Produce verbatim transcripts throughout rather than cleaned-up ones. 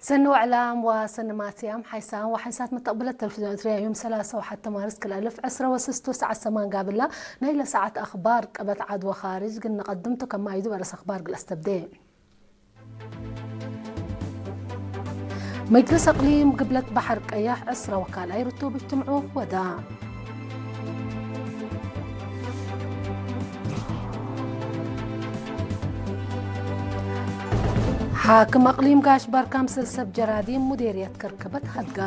ሰኒ ወዕላም ወሰኒ ማስያም ሓይሳም ወሓይሳት መተቅብለት ተለፍዝዮን ኤርትርያ ዮም ሰላሰ ወሐተ ማርስ ክልኤ አልፍ ዕስረ ወስስቱ ሰዓት ሰማን ጋብላ ናይለ ሰዓት አኽባር ቀበት ዐድ ወኻርጅ እግል ንቀድምቱ ከማይዱ በረስ አኽባር እግል አስተብዴ። መጅልስ አቅሊም ግብለት በሐር ቀያሕ ዕስረ ወካልኣይ ርቱብ እጅትምዑ ወዳ። ሓክም አቅሊም ጋሽ በርካ ምስል ሰብ ጀራዲን ሙዴርየት ከርከበት ሀድጋ።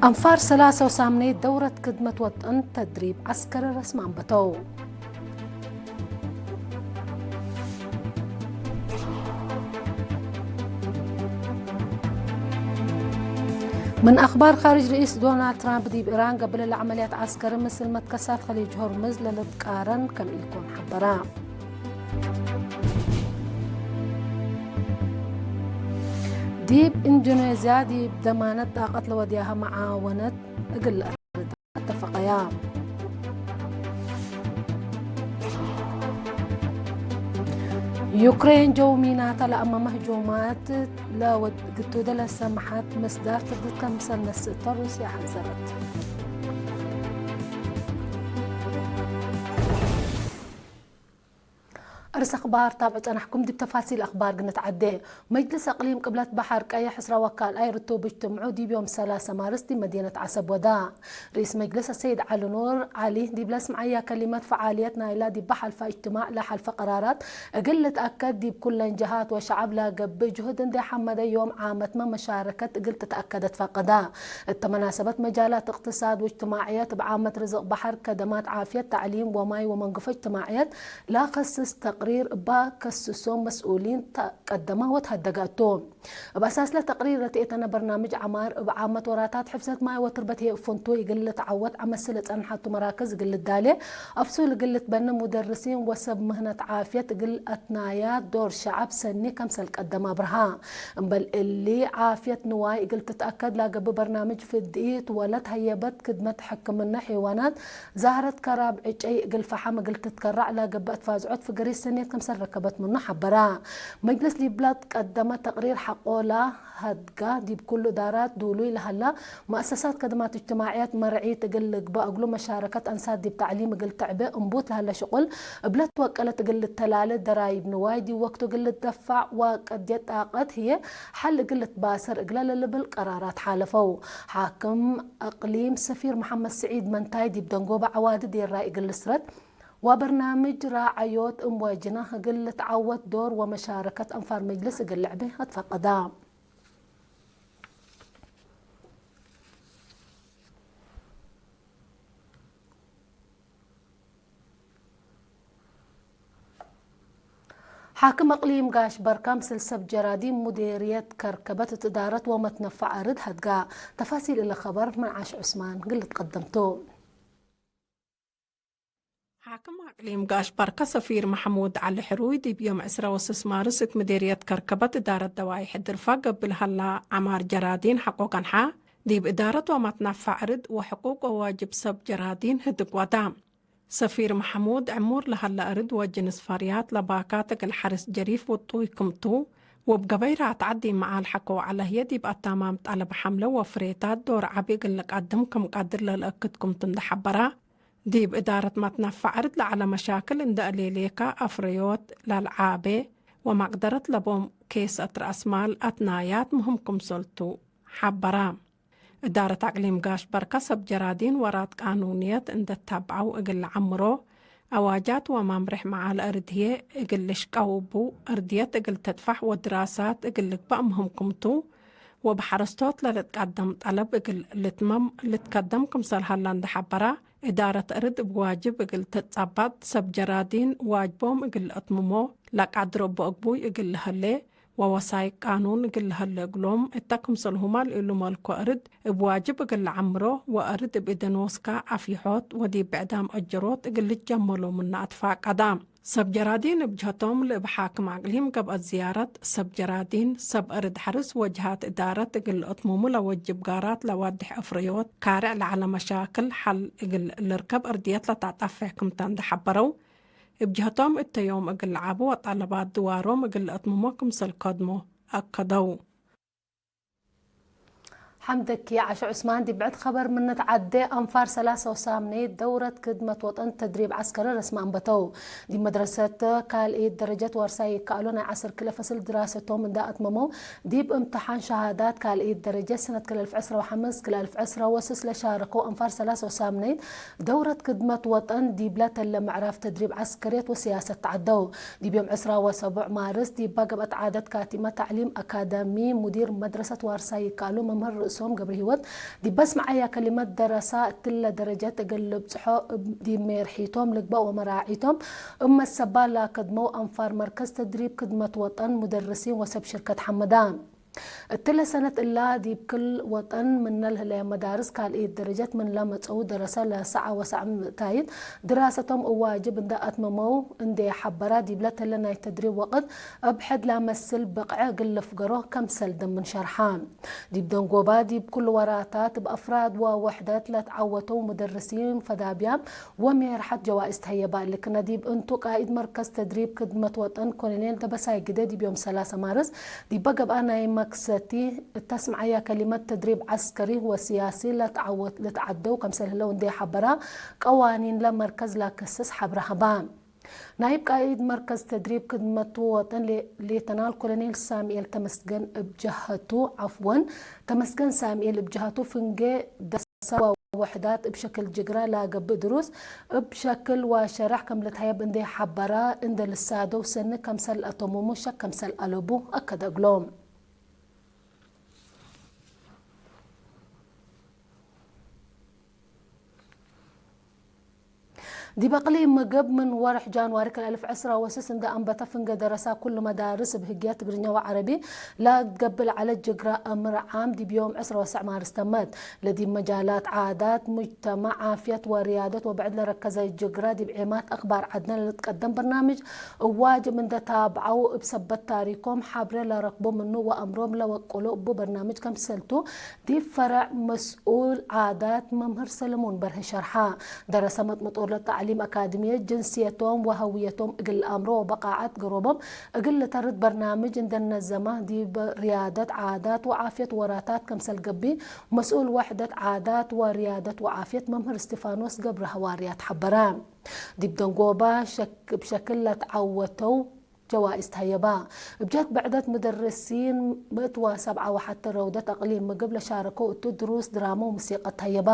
አንፋር ሰላሰ ወሳምኔት ደውረት ክድመት ወጠን ተድሪብ ዐስከሪ ረስም አንበተው። ምን አኽባር ካርጅ፣ ርኢስ ዶናልድ ትራምፕ ዲብ ኢራን ገብለለ ዐመልያት ዐስከሪ ምስል መትከሳት ከሊጅ ሆርምዝ ለልትቃረን ከም ኢኮን ሐበረ። ዲብ ኢንዶኔዝያ ዲብ ደማነት ጣቀት ለወድያሀ መዓወነት እግል ለአርዳ አተፈቀያ። ዩክሬን ጀው ሚናተ ለአመመ ህጁማት ለወድ ግቱደ ለሰምሐት ምስዳር ትርድት ከምሰል ነስእተ ሩስያ ሐዘረት። አርስ አኽባር ታብዑ ጸናሕኩም። ዲብ ተፋሲል አኽባር ግንትዓዴ። መጅልስ አቅሊም ቅብለት በሐር ቀየሕ ዕስራ ወካልኣይ ርቱብ እጅትምዑ ዲብ ዮም ሰላሰ ማርስ ዲብ መዲነት ዐሰብ ወዳ። ርኢስ መጅልስ አሰይድ ዐሊ ኑር ዐሊ ዲብ ለስምዐያ ከሊመት፣ ፈዓልየት ናይላ ዲብ ሐልፋ እጅትማዕ ለሐልፈ ቀራራት እግል ልትአከድ ዲብ ኩለን ጀሃት ወሸዐብ ለገብእ ጅሁድ እንዴ ሐመደ ዮም ዓመትመ መሻረከት እግል ትትአከደ ትፈቅዳ። እተ መናሰበት መጃላት እቅትሳድ ወእጅትማዕየት እብ ዓመት ርዝቅ በሐር፣ ከደማት ዓፍየት፣ ተዕሊም ወማይ ወመንግፎ እጅትማዕየት ለከስስ ተቅሪር እባ ከስሶም መስኡሊን ተቀደመ ወተሀደገ እቱ። እብ አሳስለ ተቅሪር ለትኤተነ በርናምጅ ዐማር እብ ዓመት ወራታት ሕፍዘት ማይ ወትርበት ህዬ እብ ፍንቱይ እግል ልትዐወት አመስል ለጸንሐቱ መራክዝ እግል ልዳሌ አፍሱል እግል ልትበነ ሙደርሲን ወሰብ ምህነት ዓፍየት እግል አትናያ ዶር ሸዐብ ሰኒ ከምሰል ቀደመ አብርሃ። እምበል እሊ ዓፍየት ንዋይ እግል ትትአከድ ለገብእ በርናምጅ ፍድኢት ወለት ሀየበት ክድመት ሕክምነ ሐይዋናት ዛህረት ከራብ ዕጨይ እግል ፈሐም እግል ትትከራዕ ለገብእ ትፋዝዖት ፍገሪት ሰኔት ከምሰል ረከበት ምኑ ሐበራ። መጅልስ ዲብላ ትቀደመ ተቅሪር ሐቆላ ሀድጋ ዲብ ኩሉ እዳራት ዱሉይ ለሀላ መአሰሳት ከደማት እጅትማዕያት መርዒት እግል ልግበእ እግሉ መሻረከት አንሳት ዲብ ተዕሊም እግል ትዕቤ እንቡት ለሀለ ሽቁል እብለ ትወቀለት እግል ልተላለ ደራይብ ንዋይ ዲብ ወቅቱ እግል ልትደፋዕ ወቀድየት ጣቀት ህዬ ሐል እግል ልትባሰር እግለ ለልብል ቀራራት ሓለፈው። ሓክም አቅሊም ሰፊር መሐመድ ስዒድ መንታይ ዲብ ደንጎበ ዐዋዲ ዴራይ እግል ልስረት ወበርናምጅ ራዐዮት እም ወጅነህ እግል ልትዐወት ዶር ወመሻረከት አንፋር መጅልስ እግል ልዕቤ አትፈቀዳ። ሓክም አቅሊም ጋሽ በርካ ምስል ሰብ ጀራዲን ሙዴርየት ከርከበት እት እዳረት ወመትነፈዕ አርድ ሀድጋ። ተፋሲል እለ ከበር ምን ዓሽ ዑስማን እግል ልትቀደም ቱ። ሓክም አቅሊም ጋሽ በርከ ሰፊር መሐሙድ ዐሊ ሕሩይ ዲብ ዮም ዕስረ ወስስ ማርስ እት ምዴርየት ከርከበት እዳረት ደዋይሕ ድርፋ ገብእ ለሀላ ዐማር ጀራዲን ሐቆ ገንሓ፣ ዲብ እዳረት ወመትናፈዕ እርድ ወሕቁቅ ወዋጅብ ሰብ ጀራዲን ህድግ ወዳ። ሰፊር መሐሙድ ዕሙር ለሀለ እርድ ወጅንስ ፈርያት ለባካት እግል ሐርስ ጀሪፍ ውጡይ ክምቱ፣ ወእብ ገበይ ራትዐት ዲብ መዓል ሐቆ ዐለ ህዬ ዲብ አታማም ጠለብ ሐምለ ወፍሬታት ዶር ዐቢ እግል ልቀድም ክም ቀድር ለልአክድ ክምቱ እንዴ ሐበራ፣ ዲብ እዳረት መትነፈዕ እርድ ለዐለ መሻክል እንደ እሌሌከ አፍረዮት ለልዓቤ ወመቅደረት ለቦም ኬሰት ረአስማል አትናያት ምህም ክምሰልቱ ሐበራ። እዳረት አቅሊም ጋሽ በርከ ሰብ ጀራዲን ወራት ቃኑንየት እንደ ታብዐው እግል ለዐምሮ፣ አዋጃት ወማምርሕ መዓል እርድ ህዬ እግል ልሽቀው እቡ፣ እርድየት እግል ትጥፋሕ ወድራሳት እግል ልግበእ ምህም ክምቱ፣ ወበሐረስቶት ለልትቀደም ጠለብ እግል ልትመም ልትከደም ክምሰል ሀላ እንዴ ሐበራ፣ እዳረት እርድ እብ ዋጅብ እግል ትትጸበጥ፣ ሰብ ጀራዲን ዋጅቦም እግል ለአትምሞ ለቀድሮ እቡ አግቡይ እግል ለሀሌ፣ ወወሳይቅ ቃኑን እግል ለሀሌ እግሎም፣ እተ ክምሰልሁመ ለኢሉ መልኮ እርድ እብ ዋጅብ እግል ለዐምሮ፣ ወእርድ እብ እደ ኖስከ አፍይሖት ወዲብ ብዕዳም አጀሮት እግል ልትጀመሎ ምነ አትፋቀዳ። ሰብ ጀራዲን እብ ጀሀቶም ለእብ ሓክም አቅሊም ገብአት ዝያረት፣ ሰብ ጀራዲን፣ ሰብ እርድ ሐርስ ወጀሃት እዳረት እግል ለአትምሙ ለወጅብ ጋራት ለዋድሕ አፍረዮት፣ ካርዕ ለዐለ መሻክል ሐል እግል ልርከብ እርድየት ለተአጠፌሕ ክምተ እንዴ ሐበረው፣ እብ ጀህቶም እተ ዮም እግል ለዓቡ ወጣለባት ድዋሮም እግል ለአትምሞ ክምሰል ከድሞ አከደው። ሐምደኪ ዓሽ ዑስማን። ዲብ ብዕድ ኸበር ምንት ዐዴ፣ አንፋር ሰላሰ ወሳምኔት ደውረት ክድመት ወጠን ተድሪብ ዐስከሪ ረስመ አንበተው። ዲብ መድረሰት ካልኢት ደረጀት ዋርሳይ ይከአሎ ናይ ዐስር ክለ ፈስል ድራሰቶም እንዳ አትመመው፣ ዲብ እምትሓን ሸሃዳት ካልኢት ደረጀት ሰነት ክለ አልፍ ዕስራ ወሐምስ ክለ አልፍ ዕስራ ወስስ ለሻረከው አንፋር ሰላሰ ወሳምኔት ደውረት ክድመት ወጠን ዲብለ ተለ ምዕራፍ ተድሪብ ዐስከርየት ወስያሰት ተዐደው። ዲብ ዮም ዕስራ ወሰቡዕ ማርስ፣ ዲባ ገብአት ዓደት ካቲመ ተዕሊም አካዳሚ፣ ሙዲር መድረሰት ዋርሳይ ይከአሉ መምህር ርእሶም ገብረሂወት፣ ዲብ በስመዐያ ከሊመት ደረሳ፣ እትለ ደረጀት እግል ልብጽሖ እብ ዲብ ሜርሒቶም ልግበእ ወመራዒቶም እብ መሰባ ላከድመው አንፋር መርከዝ ተድሪብ ክድመት ወጠን፣ ሙደርሲን ወሰብ ሽርከት ሐመዳ። እትለ ሰነት እላ ዲብ ክል ወጠን ምነ ለህለየ መዳርስ ካልኢት ደረጀት ምን ለመጸው ደረሰ ለሰዓ ወሰዓ ምእታይት ድራሰቶም እብ ዋጅብ እንደ አትመመው እንዴ ሐበራ፣ ዲብለ ተለ ናይ ተድሪብ ወቅት እብ ሕድ ለመስል ብቅዐ እግል ልፍገሮ ከምሰል ደምን ሸርሓ። ዲብ ደንጎባ ዲብ ኩሉ ወራታት እብ አፍራድ ወወሕደት ለትዓወተው ሙደርሲን ፈዳብያም ወሜርሐት ጀዋእዝ ተህየባ። እሊ ክነ ዲብ እንቱ፣ ቃኢድ መርከዝ ተድሪብ ክድመት ወጠን ኮሎኔል ደበሳይ ግደ ዲብ ዮም ሰላሰ ማርስ ዲበ ገብአ ናይ መክሰቲ እተ አስመዐያ ከሊመት፣ ተድሪብ ዐስከሪ ወስያሲ ለተዓወት-፣ ለተዓደው ከምሰል ህለው እንዴ ሐበራ፣ ቀዋኒን ለመርከዝ ለከስስ ሐብረ ሀባ። ናይብ ቃኢድ መርከዝ ተድሪብ ክድመት ወጠን ሌ-፣ ሌተናል ኮሎኔል ሳምኤል ተመስገን እብ ጀሀቱ፣ ዐፍወን፣ ተመስገን ሳምኤል እብ ጀሀቱ፣ ፍንጌ ደሰ ወወሕዳት እብ ሸክል ጅግረ ለገብእ ድሩስ እብ ሸክል ወሸረሕ ከም ልትሀየብ እንዴ ሐበራ፣ እንዴ ልሳደው ሰኒ ከምሰል ለአተምሙ ሸክ ከምሰል አለቡ አከደ እግሎም። ዲብ አቅሊም ምግብ ምን ወርሕ ጃንዋሪ ክል አልፍ ዕስራ ወስስ እንደ አንበተ ፍንገ ደረሳ ኩሉ መዳርስ እብ ህግያት ትግርኛ ወዐረቢ ለገብእ ለዐለ ጅግረ አምር ዓም ዲብ ዮም ዕስራ ወሰዕ ማርስ ተመት። ለዲብ መጃላት ዓዳት፣ ሙጅተማዕ፣ ዓፍየት ወርያደት ወብዕድ ለረከዘ ጅግረ ዲብ ዔማት አክባር ዐድነ ለልትቀደም በርናምጅ እብ ዋጅብ እንደ ታብዐው እብ ሰበት ታሪኮም ሐብሬ ለረክቦ ምኑ ወአምሮም ለወቅሎ እቡ በርናምጅ ከምሰልቱ ዲብ ፈረዕ መስኡል ዓዳት መምህር ሰለሞን በርሀ ሸርሐ። ደረሰ መጥመጦር ለተዕሊም አካድምየት ጅንስየቶም ወሀውየቶም እግል ለአምሮ ወበቃዐት ገሮቦም እግል ልተርድ በርናምጅ እንደ ነዘመ ዲብ ርያደት ዓዳት ወዓፍየት ወራታት ከምሰል ገብእ መስኡል ወሕደት ዓዳት ወርያደት ወዓፍየት መምህር እስቲፋኖስ ገብረ ሐዋርያት ሐበረ። ዲብ ደንጎባ ሸክ-፣ እብ ሸክል ለትዓወተው ጀዋይዝ ተሀየባ። እብ ጀህት ብዕደት ሙደርሲን ምእት ወሰብዓ ወሐተ ረውደት አቅሊም ምግብ ለሻረከው እቱ ድሩስ ድራመ ወሙሲቀት ተሀየባ።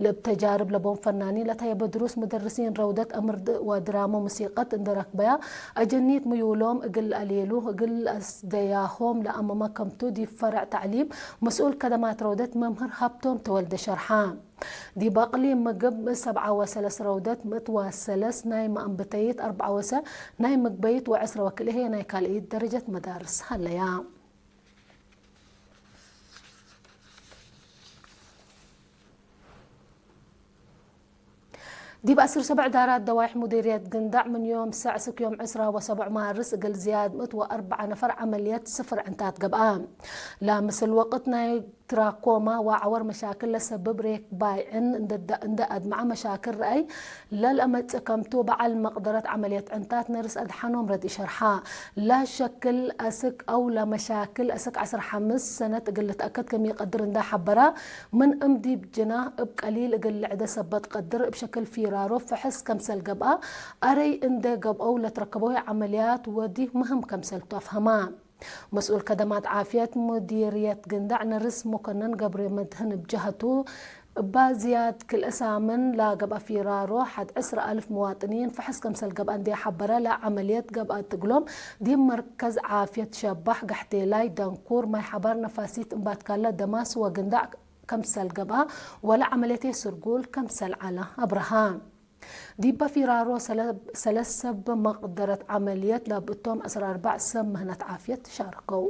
ለእብ ተጃርብ ለቦም ፈናኒን ለተሀየበ ድሩስ ሙደርሲን ረውደት አምር ወድራመ ወሙሲቀት እንደ ረክበያ፣ አጀኒት ምዩሎም እግል አሌሉ እግል አስደያሆም ለአመመ ከምቱ ዲብ ፈረዕ ተዕሊም መስኡል ከደማት ረውደት መምህር ሀብቶም ተወልደ ሸርሐ። ዲብ አቅሊም ምግብ ሰብዓ ወሰለስ ረውደት ምእት ወሰለስ ናይ መአንብተይት፣ አርበዓ ወሰ ናይ ምግበይት ወዕስረ ወክልኤ ናይ ካልእይት ደረጀት መዳርስ ሀለያ። ዲብ አስር ሰብዕ ዳራት ደዋይሕ ሙዲርየት ግንዳዕ ምን ዮም ሰዕ እስክ ዮም ዕስራ ወሰብዕ ማርስ እግል ዝያድ ምእት ወአርበዓ ነፈር ዐመልየት ስፍር ዕንታት ገብአ። ለምስል ወቅት ናይ ትራኮማ ወዐወር መሻክል ለሰብብ ሬክ ባይዕን እንደ፣ እንደ አድመዐ መሻክል ረአይ ለልአመጽእ ከምቱ በዐል መቅደረት ዐመልየት ዕንታት ነርስ አድሐኖም ረድኢ ሸርሐ። ለሸክል አስክ አው ለመሻክል አስክ ዐስር ሐምስ ሰነት እግል ልትአከድ ከም ኢቀድር እንደ ሐበራ፣ ምን እም ዲብ ጅናህ እብ ቀሊል እግል ልዕደ ሰበት ቀድር እብ ሸክል ፊራሮ ፈሐስ ከምሰል ገብአ፣ አረይ እንደ ገብአው ለትረከበው ዐመልያት ወዲህ ምህም ከምሰልቱ አፍሀማ። መስኡል ከደማት ዓፍየት ሙዲርየት ግንዳዕ ነርስ መኮነን ገብረመድህን እብ ጀሀቱ፣ እባ ዝያድ ክልኤ ሳምን ለገብአ ፊራሮ፣ ሐድ ዕስረ አልፍ መዋጥኒን ፈሐስ ከምሰል ገብአ እንዴ ሐበረ፣ ለዐመልየት ገብአት እግሎም ዲብ መርከዝ ዓፍየት ሸባሕ፣ ጋሕቴላይ፣ ደንኩር፣ ማይ ሐባር፣ ነፋሲት፣ እምባትካለ፣ ደማስ ወግንዳዕ ከምሰል ገብአ፣ ወለዐመልየት ስርጉል ከምሰል ዐለ አብርሃ። ዲበ ፊራሮ ሰለ-፣ ሰለስ ሰብ መቅደረት ዐመልየት ለብእቶም ዐስር አርበዕ ሰብ ምህነት ዓፍየት ሻረከው።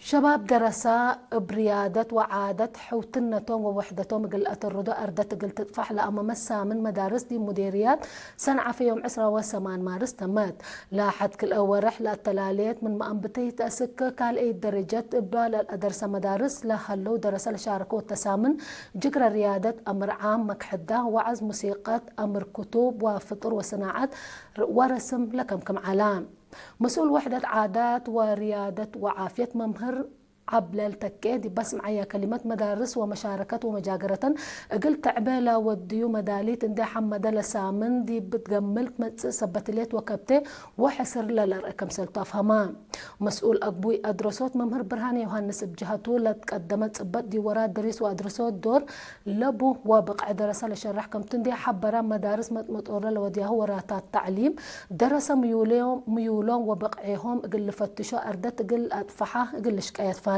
ሸባብ ደረሰ እብ ርያደት ወዓደት ሕውትነቶም ወወሕደቶም እግል ለአተርዶ አርደት እግል ትጥፋሕ ለአመመ ሳምን መዳርስ ዲብ ሙዴርያት ሰንዓፈ ዮም ዕስራ ወሰማን ማርስ ተመት። ለሐድ ክልኤ ወርሕ ለአተላሌት ምንመ አንብተይት አስክ ካልአይት ደረጀት እበ ለልአደርሰ መዳርስ ለሀለው ደረሰ ለሻረከ ወተሳምን ጅግረ ርያደት አምር ዓም መክሐዳ ወዐዝ ሙሲቀት አምር ክቱብ ወፍጥር ወሰናዐት ወረስም ለከምክም ዐለ። መስኡል ወሕደት ዓዳት ወርያደት ወዓፍየት መምህር ዐብለል ተኬ ዲብ አስምዐየ ከሊመት፣ መዳርስ ወመሻረከት ወመጃገረተን እግል ተዕቤ ለወድዩ መዳሊት እንዴ ሐመደ ለሳምን ዲብ ትገምል ትመጽእ ሰበት ህሌት ወከብቴ ወሕስር ለለርአ ክምሰልቱ አፍሀመ። መስኡል አግቡይ አድረሶት መምህር ብርሃነ ዮሐንስ እብ ጀሀቱ ለትቀደመ ጽበጥ ዲብ ወራት ደሪስ ወአድረሶት ዶር ለቡ ወብቅዕ ደረሰ ለሸረሕ ከምቱ እንዴ ሐበረ፣ መዳርስ መጥመጦረ ለወድያሁ ወራታት ተዕሊም ደረሰ ምዩሎም ወብቅዔሆም እግል ልፈትሾ አርደት እግል አጥፈሓ እግል ልሽቀየት ፋና።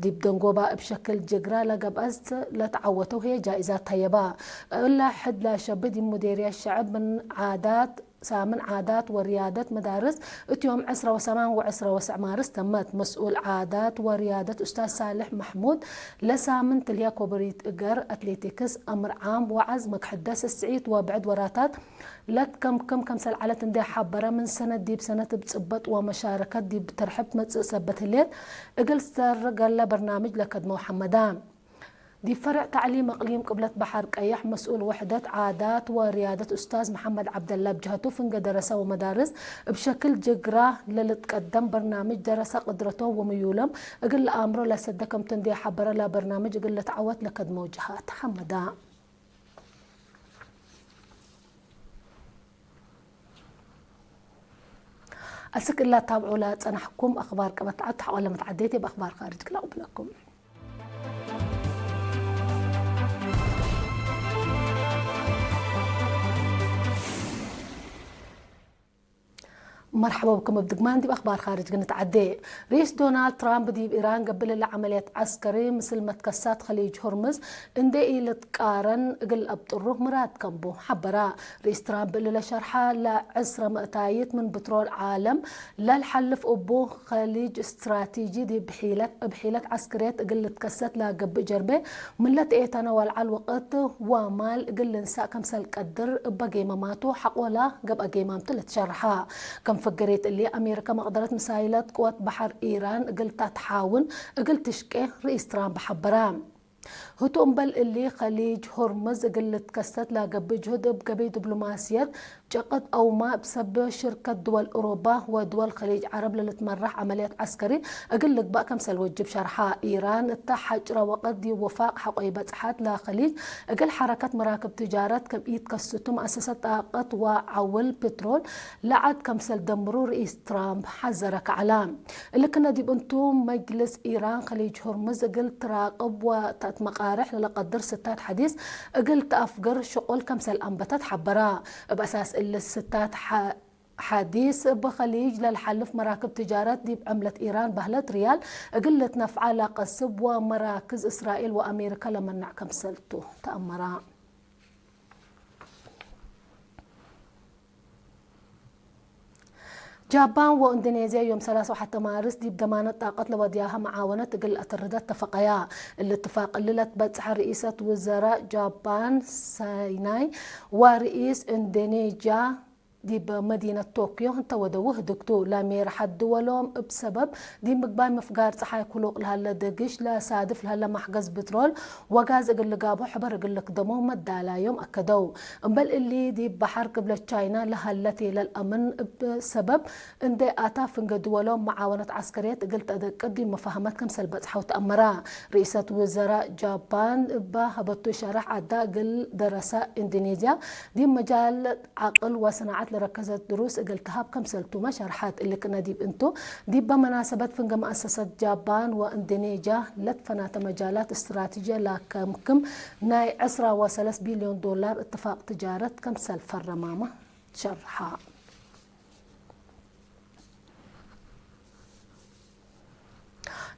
ዲብ ደንጎባ እብ ሸክል ጅግራ ለገብአት ለተዐወተው ህዬ ጃኢዛት ሀየባ። እለ ሕድ ለሸብህ ዲብ ሙዴርየት ሸዕብ ምን ዓዳት ሳምን ዓዳት ወርያደት መዳርስ እት ዮም ዕስራ ወሰማን ወዕስራ ወሰዕ ማርስ ተመት። መስኡል ዓዳት ወርያደት ኡስታዝ ሳልሕ መሕሙድ ለሳምን ትልህየ ኮብሪት እገር፣ አትሌቲክስ፣ አምር ዓም ወዐዝ መክሐደ ስስዒት ወብዕድ ወራታት ለትከምክም ከምሰል ዐለት እንዴ ሐበረ፣ ምን ሰነት ዲብ ሰነት እብ ጽበጥ ወመሻረከት ዲብ ትርሕብ ትመጽእ ሰበት ህሌት እግል ስተርገለ በርናምጅ ለከድመው ሐመዳ። ዲብ ፈርዕ ተዕሊም እቅሊም ቅብለት በሐር ቀየሕ መስኡል ወሕደት ዓዳት ወርያደት ኡስታዝ መሐመድ ዐብደላ እብ ጀሀቱ፣ ፍንገ ደረሰ ወመዳርስ እብ ሸክል ጅግራ ለልትቀደም በርናምጅ ደረሰ ቅድረቶም ወምዩሎም እግል ለአምሮ ለሰደ ከምቱ እንዴ ሐበረ፣ ለበርናምጅ እግል ልትዐወት ለከድመው ጀሃት ሐመዳ። አስክ እላ ታብዑ ለጸናሕኩም አክባር ቀበት ዐድ ሐቆለ መትዓዴት እብ አክባር ካርጅ ክል አቅብለኩም። መርሐባ ብኩም። እብ ድግማን ዲብ አክባር ካርጅ ግንትዓዴ። ርኢስ ዶናልድ ትራምፕ ዲብ ኢራን ገብእ ለለ ዐመልየት ዐስከሪ ምስል መትከሳት ከሊጅ ሆርምዝ እንዴ ኢልትቃረን እግል አብጥሩ ምራድ ከም ቡ ሐበራ። ርኢስ ትራምፕ እሊ ለሸርሐ፣ ለዕስረ ምእታይት ምን ብትሮል ዓለም ለልሐልፍ እቡ፣ ከሊጅ ስትራቲጂ ዲብ ሒለት፣ እብ ሒለት ዐስክርየት እግል ልትከሰት ለገብእ ጀርቤ ምን ለትኤተነ ወለዐል ወቅት ወማል እግል ልንሳእ ከምሰል ቀድር እበ ጌመማቱ ሐቆላ ገብአ ጌማምቱ ለትሸርሐ። ከም ፍግሪት እሊ፣ አሜሪከ መቅደረት ምሳይለት ቅወት በሐር ኢራን እግል ተትሓውን እግል ትሽቄ ርኢስ ትራምፕ ሐበረ። ህቱ እምበል እሊ፣ ከሊጅ ሆርምዝ እግል ልትከሰት ለገብእ ጅሁድ እብ ገበይ ዲብሎማስየት ጨቅጥ አውማ እብ ሰብ ሽርከት ድወል ኡሮባ ወድወል ከሊጅ ዐረብ ለልትመራሕ ዐመልየት ዐስከሪ እግል ልግባእ ከምሰል ወጅብ ሸርሐ። ኢራን እተ ሐጭረ ወቅት ዲብ ውፋቅ ሐቆ ኢበጽሐት፣ ለከሊጅ እግል ሐረከት መራክብ ትጃረት ከም ኢትከስቱ መአሰሰት ጣቀት ወዐውል ፕትሮል ለዐድ ከምሰል ደምሩ ርኢስ ትራምፕ ሐዘረ ከዐለ። እሊ ክነ ዲብ እንቱ፣ መጅልስ ኢራን ከሊጅ ሆርምዝ እግል ትራቅብ ወተአትመቃርሕ ለለቀድር ስታት ሐዲስ እግል ተአፍግር ሽቁል ከምሰል አንበተት ሐበረ። እብ አሳስ እሊ ስታት ሐ-፣ ሐዲስ እብ ከሊጅ ለልሐልፍ መራክብ ትጃረት ዲብ ዕምለት ኢራን በህለት ሪያል እግል ልትነፍዓ ለቀስብ ወመራክዝ እስራኤል ወአሜሪካ ለመነዕ ከምሰልቱ ተአመረ። ጃፓን ወእንዶኔዝያ ዮም ሰላስ ወሐተ ማርስ ዲብ ደማነት ጣቀት ለወድያሀ መዓወነት እግል ለአተርደ ተፈቀያ። እሊ እትፋቅ እሊ ለትበጽሐ ርኢሰት ውዘራእ ጃፓን ሳይናይ ወርኢስ እንዶኔዝያ ዲብ መዲነት ቶክዮ እንተ ወደው ህድግቱ፣ ለሜርሐት ድወሎም እብ ሰበብ ዲብ ምግባይ ምፍጋር ጸሓይ ክሉቅ ለሀለ ደግሽ ለሳድፍ ለሀለ ማሕገዝ ብትሮል ወጋዝ እግል ልጋብሆ ሕበር እግል ልክደሞ መዳላዮም አከደው። እምበል እሊ፣ ዲብ በሐር ቅብለት ቻይና ለሀለ ቴለል አምን እብ ሰበብ እንዴ አታ፣ ፍንገ ድወሎም መዓወነት ዐስከርየት እግል ተደቅብ ዲብ መፋህመት ክምሰል በጽሐው ተአመረ። ርኢሰት ውዘራእ ጃፓን እበ ሀበቱ ሸረሕ፣ ዐዳ እግል ደረሰ እንዶኔዝያ ዲብ መጃል ዐቅል ወሰናዐት ለረከዘት ድሩስ እግል ተሀብ ክምሰልቱመ ሸርሐት። እሊ ክነ ዲብ እንቱ፣ ዲበ መናሰበት ፍንገ መአሰሰት ጃፓን ወእንዶኔዝያ ለትፈናተ መጃላት እስትራቲጅየ ለከምክም ናይ ዕስራ ወሰለስ ቢልዮን ዶላር እትፋቅ ትጃረት ክምሰል ፈረማመ ሸርሐ።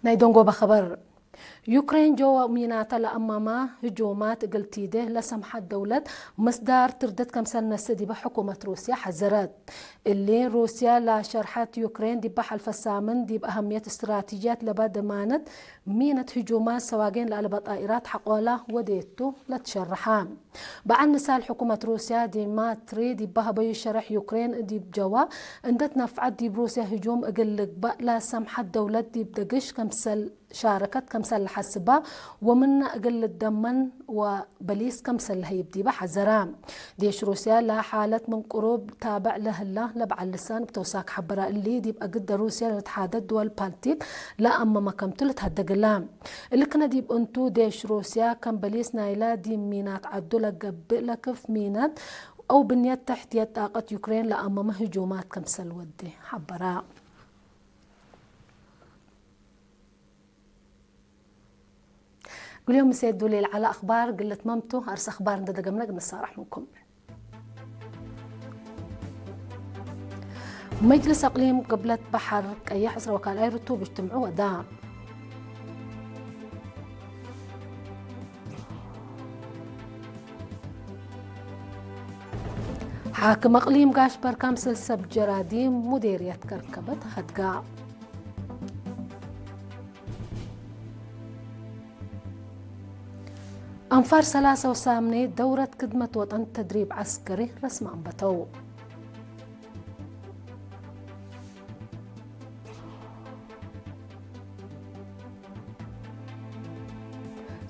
ናይ ደንጎበ ኸበር። ዩክሬን ጀወ ሚናተ ለአመመ ህጁማት እግል ቲዴ ለሰምሐት ደውለት ምስዳር ትርድት ከምሰል ነስእ ዲበ ሕኩመት ሩስየ ሐዘረት። እሊ ሩስየ ለሸርሐት ዩክሬን ዲበ ሐልፈ ሳምን ዲብ አሀምየት እስትራቲጅያት ለበ ደማነት ሚነት ህጁማት ሰዋጌን ለአለበ ጣኢራት ሐቆላ ወዴቱ ለትሸርሐ። በዐል ንሳል ሕኩመት ሩስያ ዲማትሪ ዲብ ሀበዩ ሸረሕ ዩክሬን ዲብ ጀዋ እንዴ ትነፍዐት ዲብ ሩስያ ህጁም እግል ልግበእ ለሰምሐት ደውለት ዲብ ደግሽ ከምሰል ሻረከት ከምሰል ለሐስባ ወምነ እግል ልደመን ወበሊስ ከምሰል ለሀይብ ዲበ ሐዘራ። ዴሽ ሩስያ ለሓለት ምን ቅሩብ ታብዕ ለህላ ለበዐል ልሳን እብ ተውሳክ ሐበራ እሊ ዲብ አግደ ሩስያ ለልትሓደት ድወል ባልቲክ ለአመመ ከምቱ ልትሀደግላ። እሊ ክነ ዲብ እንቱ፣ ዴሽ ሩስያ ከም በሊስ ናይላ ዲብ ሚናት ዐዱ ለገብእ ለክፍ ሚናት አው ብንየት ተሕትየት ጣቀት ዩክሬን ለአመመ ህጁማት ከምሰል ወዴ ሐበራ። እግል ዮም ምሴ ዱሌ ለዐለ አክባር እግል ልትመምቱ፣ አርስ አክባር እንዴ ደገምነ እግል ንሳረሕ ምንኩም። መጅልስ አቅሊም ቅብለት በሐር ቀየሕ ዕስረ ወካልኣይ ርቱብ እጅትምዑ ወዳ። ሓክም አቅሊም ጋሽ በርካም ስልሰብ ጀራዲም ሙዴርየት ከርከበት ሀድጋ። አንፋር ሰላሰ ወሳምኔ ደውረት ክድመት ወጠን ተድሪብ ዐስከሪ ረስመ አንበተው።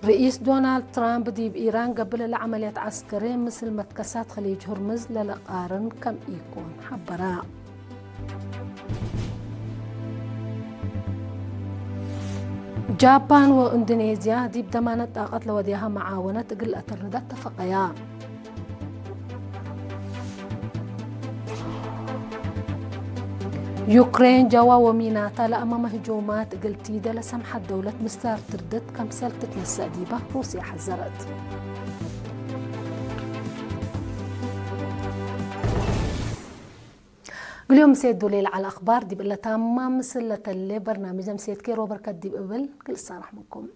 ርኢስ ዶናልድ ትራምፕ ዲብ ኢራን ገብእ ለዐመልያት ዐስከሪ ምስል መትከሳት ከሊጅ ሁርምዝ ለለቃርን ከም ኢኮን ሐበረ። ጃፓን ወእንዶኔዝያ ዲብ ደማነት ጣቀት ለወድያሃ መዓወነት እግል ለአተርዳ ተፈቀያ። ዩክሬን ጀዋ ወሚናታ ለአመመ ህጁማት እግል ቲደ ለሰምሐት ደውለት ምስዳር ትርድት ከምሰል ትትነሰእ ዲበ ሩስየ ሐዘረት። እግል ዮም ምሴት ዱሌ ለዐለ አክባር ዲብ እለ ታማም ምስል ለተሌ በርናምጅ ምሴት ኬሮ በርከት ዲብ እብል እግል እሳረሕ ምንኩም።